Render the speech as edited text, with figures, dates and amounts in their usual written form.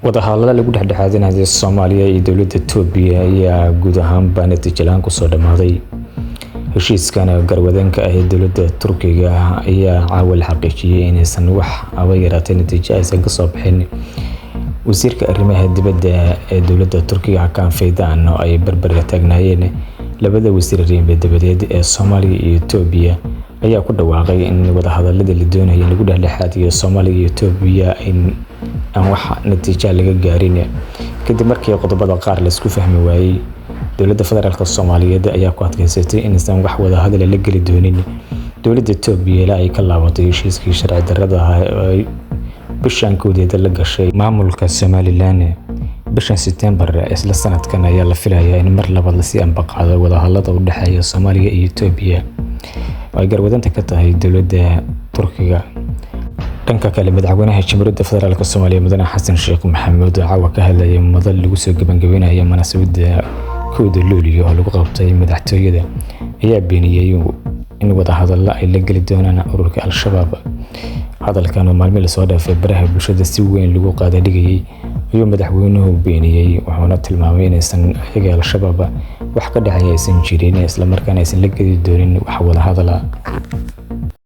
Wadahadalada lagu dhexdhexaadinaya Soomaaliya iyo dowladda Itoobiya ayaa guud ahaanba natiijo la'aan kusoo dhammaaday. Heshiiskan oo garwadeenka ah ee dowladda Turkiga ayaa caawa la xaqiijiyay inaysan wax haba yaraatee natiijo aysan ka soo bixin. Wasiirka arrimaha dibadda ee dowladda Turkiga Hakan Fidan oo ay barbar taagnaayeen labada wasiir arrimaha dibadeed ee Soomaaliya iyo Itoobiya ayaa ku dhawaaqay in wadahadaladii la doonayay in lagu dhexdhexaadiyo Soomaaliya iyo Itoobiya in aan wax natiijo laga gaarin kadib markii qodobada qaar la isku fahmi waayay. Dowladda Federaalka Soomaaliyeed ayaa ku adkeysatay inaysan wax wadahadal la geli doonin dowladda Itoobiya ilaa ay ka laabatay heshiiskii sharci darrada ahaa ee ay bishan kowdeeda la gashay maamulka Somaliland. Bishan September isla sanadkan ayaa la filayaa in mar labaad lasii ambaqaado wadahadalada u dhexeeya Soomaaliya iyo Itoobiya oo ay garwadanta ka tahay dowladda Turkiga. Dhanka kale, madaxweynaha Jamhuuriyadda Federaalka Soomaaliya Mudane Xasan Sheekh Maxamuud oo caawa ka hadlayay madal lagu soo gabagabeynayo munaasabadda 1 Luulyo oo lagu qabtay madaxtooyada ayaa beeniyay in wadahadallo ay la geli doonaan ururka Al-Shabaab. Hadalkan oo maalmihii lasoo dhaafay baraha bulshada si weyn lagu qaadadhigayay ayuu madaxweynuhu beeniyay, wuxuuna tilmaamay inaysan iyaga Al-Shabaab wax ka dhexeeya aysan jirin, isla markaana aysan la geli doonin wax wadahadal ah.